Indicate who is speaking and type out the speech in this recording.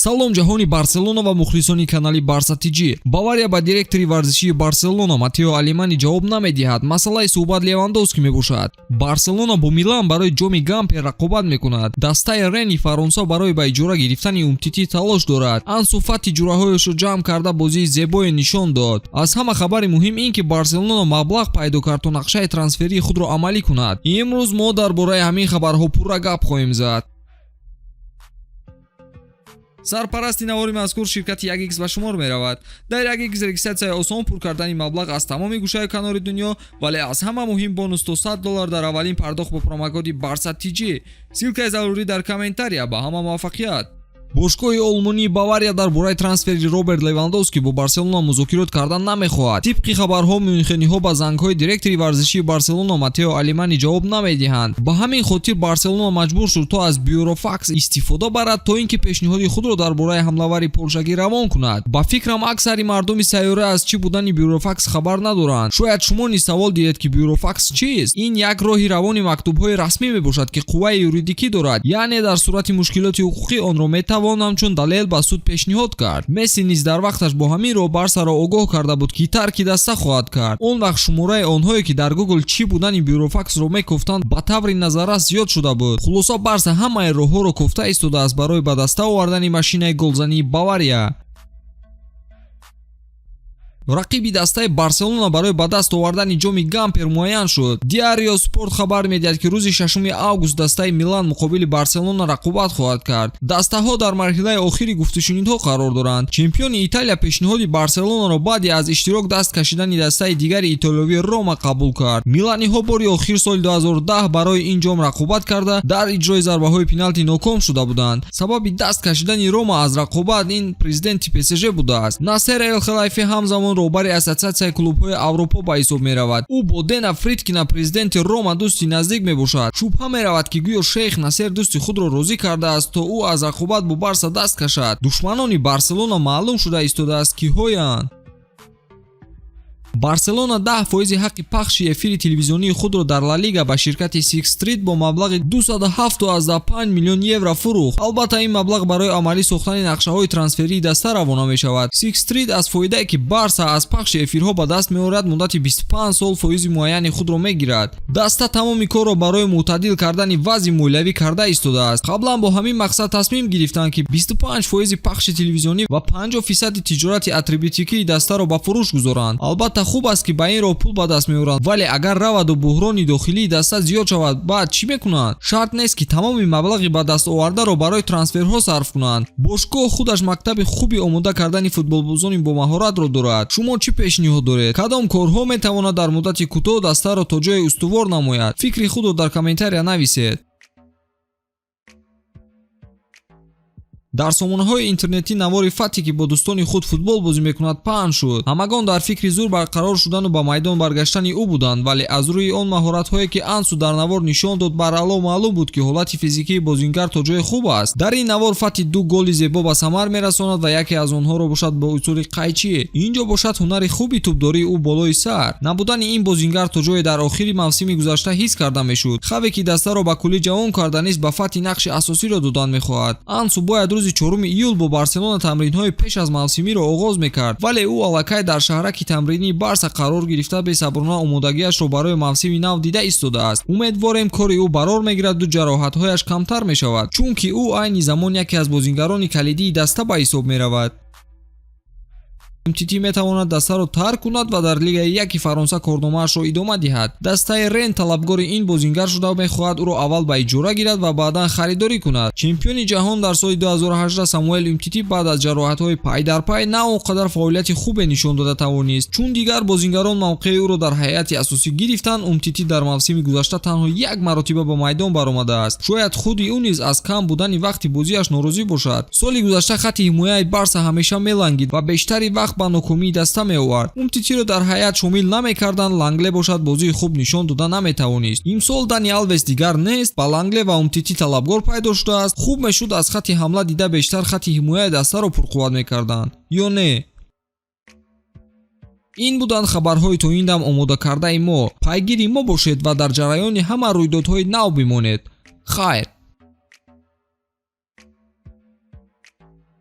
Speaker 1: Салом, ҷаҳони Барселона ва мухлисони канали Барса ТЖ. Бавария ба директори варзишии Барселона Матео Алемани ҷавоб намедиҳад. Масъалаи суҳбат Левандовски мебошад. Барселона бо Милан барои ҷоми Гампер рақобат мекунад. Дастаи Рени Фаронса барои ба иҷора гирифтани Умтити талош дорад. Ансу Фати ҷураҳояшро ҷамъ карда, бозии зебое нишон дод. Аз ҳама хабари муҳим ин, ки Барселона маблағ пайдо кард, то нақшаи трансферии худро амалӣ кунад. Имрӯз мо дар бораи ҳамин хабарҳо пурра гап хоҳем зад. Сарпарасти навори мазкур ширкати 1x ба шумор меравад. Дар 1x регистратсияи осон, пур кардани маблағ аз тамоми гӯшаю канори дунё, вале аз ҳама муҳим бонус то 100 доллар дар аввалин пардохт бо промокоди Барса ТЖ. Ссылкаи зарурӣ дар комментария. Ба ҳама муваффақият! Бошгоҳи олмонии Бавария дар бораи трансфери Роберт Левандовски бо Барселона музокирот кардан намехоҳад. Тибқи хабарҳо, мюнхениҳо ба зангҳои директори варзишии Барселона Матео Алемани ҷавоб намедиҳанд. Ба ҳамин хотир Барселона маҷбур шуд, то аз бюрофакс истифода барад, то ин ки пешниҳоди худро дар бораи ҳамлавари полшагӣ равон кунад. Ба фикрам, аксари мардуми сайёра аз чӣ будани бюрофакс хабар надоранд. Шояд шумо низ савол диҳед, ки бюрофакс чист. Ин як роҳи равони мактубҳои расмӣ мебошад, ки қувваи юридикӣ дорад, яъне дар сурати мушкилоти ҳуқуқӣ онро метавон ҳамчун далел ба суд пешниҳод кард. Месси низ дар вақташ бо ҳамин роҳ Барсаро огоҳ карда буд, ки тарки даста хоҳад кард. Он вақт шумораи онҳое, ки дар Гугл чӣ будани бюрофаксро мекофтанд, ба таври назаррас зиёд шуда буд. Хулоса, Барса ҳамаи роҳҳоро кофта истодааст барои ба даста овардани машинаи голзании Бавария. Рақиби дастаи Барселона барои ба даст овардани ҷоми Гампер муайян шуд. Диарио Спорт хабар медиҳад, ки рӯзи 6 август дастаи Милан муқобили Барселона рақобат хоҳад кард. Дастаҳо дар марҳилаи охири гуфтушунидҳо қарор доранд. Чемпиони Италия пешниҳоди Барселонаро баъди аз иштирок даст кашидани дастаи дигари итолиёвӣ Рома қабул кард. Миланиҳо бори охир соли 2010 барои ин ҷом рақобат карда, дар иҷрои зарбаҳои пеналти ноком шуда буданд. Сабаби даст кашидани Рома аз рақобат ин президенти ПСЖ будааст. Насер Эл Хелайфи ҳамзамон роҳбари Ассотсиатсияи клубҳои Аврупо ба ҳисоб меравад. Ӯ бо Дена Фриткина, президенти Рома, дӯсти наздик мебошад. Шубҳа меравад, ки гӯё шейх Насер дӯсти худро розӣ кардааст, то ӯ аз рақобат бо Барса даст кашад. Душманони Барселона маълум шуда истодааст, киҳоянд. Барселона 10 фоизи ҳаққи пахши эфири телевизионии худро дар Ла Лига ба ширкати Six Street бо маблағи 207,5 миллион евро фурӯхт. Албатта, ин маблағ барои амалӣ сохтани нақшаҳои трансферии даста равона мешавад. Six Street аз фоидае, ки Барса аз пахши эфирҳо ба даст меорад, муддати 25 сол фоизи муайяни худро мегирад. Даста тамоми корро барои мӯътадил кардани вазъи молиявӣ карда истодааст. Қаблан бо ҳамин мақсад тасмим гирифтанд, ки 25 фоизи пахши телевизионӣ ва 50 фисади тиҷорати атрибутикии дастаро ба фурӯш гузоранд. Албатта, хуб аст, ки ба ин роҳ пул ба даст меоранд, вале агар раваду буҳрони дохилии даста зиёд шавад, баъд чӣ мекунанд? Шарт нест, ки тамоми маблағи ба даст овардаро барои трансферҳо сарф кунанд. Бошгоҳ худаш мактаби хуби омода кардани футболбозони бомаҳоратро дорад. Шумо чӣ пешниҳод доред? Кадом корҳо метавонад дар муддати кӯтоҳ дастаро то ҷое устувор намояд? Фикри худро дар комментария нависед. Дар сомонаҳои интернетӣ навори Фате, ки бо дӯстони худ футбол бозӣ мекунад, паҳн шуд. Ҳамагон дар фикри зур барқарор шудану ба майдон баргаштани ӯ буданд, вале аз рӯи он маҳоратҳое, ки Ансу дар навор нишон дод, баръало маълум буд, ки ҳолати физикии бозингар то ҷое хуб аст. Дар ин навор Фати ду голи зебо ба самар мерасонад ва яке аз онҳоро бошад бо усули қайчӣ. Ин ҷо бошад ҳунари хуби тӯбдории ӯ болои сар. Набудани ин бозингар то ҷое дар охири мавсими гузашта ҳис карда мешуд. Хаве, ки дастаро ба куллӣ ҷавон карда, низ ба Фати нақши асосиро додан мехоҳад. Ансу бояд рӯзи 4 июл бо Барселона тамринҳои пеш аз мавсимиро оғоз мекард, вале ӯ аллакай дар шаҳраки тамринии Барса қарор гирифта, бесаброна омодагиашро барои мавсими нав дида истодааст. Умедворем, кори ӯ барор мегираду ҷароҳатҳояш камтар мешавад, чунки ӯ айни замон яке аз бозингарони калидии даста ба ҳисоб меравад. Умтити метавонад дастаро тарк кунад ва дар Лигаи яки Фаронса корномаашро идома диҳад. Дастаи Рен талабгори ин бозингар шуда, мехоҳад ӯро аввал ба иҷора гирад ва баъдан харидорӣ кунад. Чемпиони ҷаҳон дар соли 2018 Самуэл Умтити баъд аз ҷароҳатҳои пай дар пай на он қадар фаъолияти хубе нишон дода тавонист. Чун дигар бозингарон мавқеи ӯро дар ҳайати асосӣ гирифтанд, Умтити дар мавсими гузашта танҳо як маротиба ба майдон баромадааст. Шояд худи ӯ низ аз кам будани вақти бозиаш норозӣ бошад. Соли гузашта хатти ҳимояи Барса ҳамеша мелангид ва бештари вақт ба нокомии даста меовард. Умтитиро дар ҳайат шомил намекарданд, Лангле бошад бозии хуб нишон дода наметавонист. Имсол Дани Алвес дигар нест, ба Лангле ва Умтити талабгор пайдо шудааст. Хуб мешуд, аз хатти ҳамла дида бештар хатти ҳимояи дастаро пурқувват мекарданд, ё не? Ин буданд хабарҳои то ин дам омодакардаи мо. Пайгири мо бошед ва дар ҷараёни ҳама рӯйдодҳои нав бимонед. Хайр.